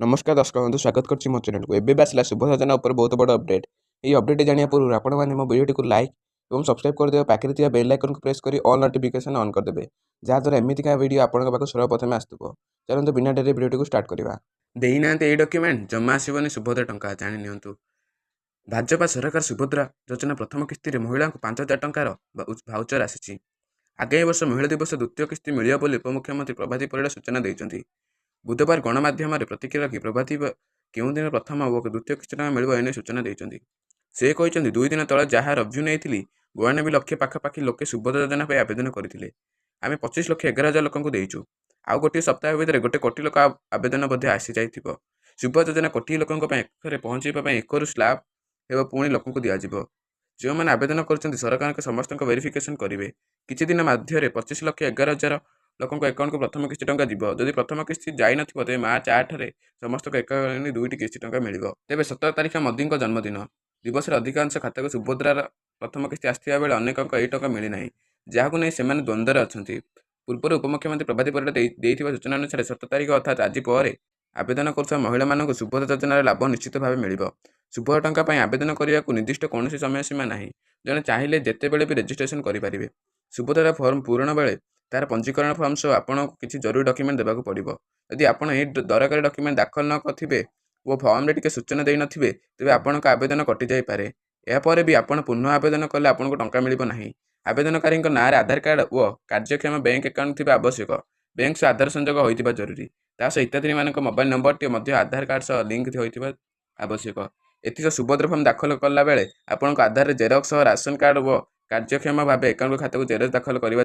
ନମସ୍କାର ଦର୍ଶକ ବନ୍ଧୁ, ସ୍ୱାଗତ କରୁଛି ମୋ ଚ୍ୟାନେଲକୁ। ଏବେ ବି ଆସିଲା ସୁଭଦ୍ରା ଯୋଜନା ଉପରେ ବହୁତ ବଡ଼ ଅପଡେଟ୍। ଏହି ଅପଡେଟ୍ ଜାଣିବା ପୂର୍ବରୁ ଆପଣମାନେ ମୋ ଭିଡ଼ିଓଟିକୁ ଲାଇକ୍ ଏବଂ ସବସ୍କ୍ରାଇବ୍ କରିଦେବେ। ପାଖରେ ଥିବା ବେଲ୍ ଆଇକନ୍କୁ ପ୍ରେସ୍ କରି ଅଲ୍ ନୋଟିଫିକେସନ୍ ଅନ୍ କରିଦେବେ, ଯାହାଦ୍ୱାରା ଏମିତିକା ଭିଡ଼ିଓ ଆପଣଙ୍କ ପାଖକୁ ସର୍ବପ୍ରଥମେ ଆସୁଥିବ। ଚାଲନ୍ତୁ, ବିନା ଡେରିରେ ଭିଡ଼ିଓଟିକୁ ଷ୍ଟାର୍ଟ କରିବା। ଦେଇନାହାନ୍ତି ଏଇ ଡକ୍ୟୁମେଣ୍ଟ, ଜମା ଆସିବନି ସୁଭଦ୍ରା ଟଙ୍କା, ଜାଣି ନିଅନ୍ତୁ। ଭାଜପା ସରକାର ସୁଭଦ୍ରା ଯୋଜନା ପ୍ରଥମ କିସ୍ତିରେ ମହିଳାଙ୍କୁ 5,000 ଟଙ୍କାର ଭାଉଚର ଆସିଛି। ଆଗାମୀ ବର୍ଷ ମହିଳା ଦିବସ ଦ୍ୱିତୀୟ କିସ୍ତି ମିଳିବ ବୋଲି ଉପମୁଖ୍ୟମନ୍ତ୍ରୀ ପ୍ରଭାତୀ ପରିଡ଼ା ସୂଚନା ଦେଇଛନ୍ତି। ବୁଧବାର ଗଣମାଧ୍ୟମରେ ପ୍ରତିକ୍ରିୟା ରଖି ପ୍ରଭାତୀ କେଉଁଦିନ ପ୍ରଥମ ଓ ଦ୍ୱିତୀୟ କିସ୍ତି ଟଙ୍କା ମିଳିବ, ଏନେଇ ସୂଚନା ଦେଇଛନ୍ତି। ସେ କହିଛନ୍ତି, 2 ଦିନ ତଳେ ଯାହା ରିଭ୍ୟୁ ନେଇଥିଲି, 92 ଲକ୍ଷ ପାଖାପାଖି ଲୋକେ ସୁଭଦ୍ରା ଯୋଜନା ପାଇଁ ଆବେଦନ କରିଥିଲେ। ଆମେ 25 ଲକ୍ଷ 11 ହଜାର ଲୋକଙ୍କୁ ଦେଇଛୁ। ଆଉ ଗୋଟିଏ ସପ୍ତାହ ଭିତରେ 1 କୋଟି ଲୋକ ଆବେଦନ ମଧ୍ୟ ଆସିଯାଇଥିବ। ସୁଭଦ୍ରା ଯୋଜନା କୋଟିଏ ଲୋକଙ୍କ ପାଖରେ ପହଞ୍ଚାଇବା ପାଇଁ ଏକରୁ ସ୍ଲାବ ହେବ, ପୁଣି ଲୋକଙ୍କୁ ଦିଆଯିବ। ଯେଉଁମାନେ ଆବେଦନ କରିଛନ୍ତି, ସରକାରଙ୍କ ସମସ୍ତଙ୍କ ଭେରିଫିକେସନ୍ କରିବେ। କିଛି ଦିନ ମଧ୍ୟରେ 25 ଲକ୍ଷ 11 ହଜାର ଲୋକଙ୍କ ଆକାଉଣ୍ଟକୁ ପ୍ରଥମ କିସ୍ତି ଟଙ୍କା ଯିବ। ଯଦି ପ୍ରଥମ କିସ୍ତି ଯାଇନଥିବ, ତେବେ ମାର୍ଚ୍ଚ 8ରେ ସମସ୍ତଙ୍କ ଏକାକାଳୀନ ଦୁଇଟି କିସ୍ତି ଟଙ୍କା ମିଳିବ। ତେବେ 17 ତାରିଖ ମୋଦିଙ୍କ ଜନ୍ମଦିନ ଦିବସରେ ଅଧିକାଂଶ ଖାତାକୁ ସୁଭଦ୍ରାର ପ୍ରଥମ କିସ୍ତି ଆସିଥିବା ବେଳେ ଅନେକଙ୍କ ଏହି ଟଙ୍କା ମିଳିନାହିଁ, ଯାହାକୁ ନେଇ ସେମାନେ ଦ୍ୱନ୍ଦ୍ୱରେ ଅଛନ୍ତି। ପୂର୍ବରୁ ଉପମୁଖ୍ୟମନ୍ତ୍ରୀ ପ୍ରଭାତୀ ପରିଡ଼ା ଦେଇଥିବା ସୂଚନା ଅନୁସାରେ, 17 ତାରିଖ ଅର୍ଥାତ୍ ଆଜି ପରେ ଆବେଦନ କରୁଥିବା ମହିଳାମାନଙ୍କୁ ସୁଭଦ୍ରା ଯୋଜନାର ଲାଭ ନିଶ୍ଚିତ ଭାବେ ମିଳିବ। ସୁଭଦ୍ରା ଟଙ୍କା ପାଇଁ ଆବେଦନ କରିବାକୁ ନିର୍ଦ୍ଦିଷ୍ଟ କୌଣସି ସମୟ ସୀମା ନାହିଁ। ଜଣେ ଚାହିଁଲେ ଯେତେବେଳେ ବି ରେଜିଷ୍ଟ୍ରେସନ କରିପାରିବେ। ସୁଭଦ୍ରା ଫର୍ମ ପୂରଣ ବେଳେ ତାର ପଞ୍ଜୀକରଣ ଫର୍ମ ସହ ଆପଣଙ୍କୁ କିଛି ଜରୁରୀ ଡକ୍ୟୁମେଣ୍ଟ ଦେବାକୁ ପଡ଼ିବ। ଯଦି ଆପଣ ଏହି ଦରକାରୀ ଡକ୍ୟୁମେଣ୍ଟ ଦାଖଲ ନ କରିଥିବେ ଓ ଫର୍ମରେ ଟିକେ ସୂଚନା ଦେଇନଥିବେ, ତେବେ ଆପଣଙ୍କ ଆବେଦନ କଟିଯାଇପାରେ। ଏହାପରେ ବି ଆପଣ ପୁନଃ ଆବେଦନ କଲେ ଆପଣଙ୍କୁ ଟଙ୍କା ମିଳିବ ନାହିଁ। ଆବେଦନକାରୀଙ୍କ ନାଁରେ ଆଧାର କାର୍ଡ଼ ଓ କାର୍ଯ୍ୟକ୍ଷମ ବ୍ୟାଙ୍କ ଆକାଉଣ୍ଟ ଥିବା ଆବଶ୍ୟକ। ବ୍ୟାଙ୍କ ସହ ଆଧାର ସଂଯୋଗ ହୋଇଥିବା ଜରୁରୀ। ତା ସହ ହିତାଧିକାରୀମାନଙ୍କ ମୋବାଇଲ ନମ୍ବରଟି ମଧ୍ୟ ଆଧାର କାର୍ଡ଼ ସହ ଲିଙ୍କ ହୋଇଥିବା ଆବଶ୍ୟକ। ଏଥିସହ ସୁଭଦ୍ରା ଫର୍ମ ଦାଖଲ କଲାବେଳେ ଆପଣଙ୍କ ଆଧାରରେ ଜେରକ୍ସ ସହ ରାସନ କାର୍ଡ଼ ଓ କାର୍ଯ୍ୟକ୍ଷମ ଭାବେ ଆକାଉଣ୍ଟ ଖାତାକୁ ଜେରକ୍ସ ଦାଖଲ କରିବା।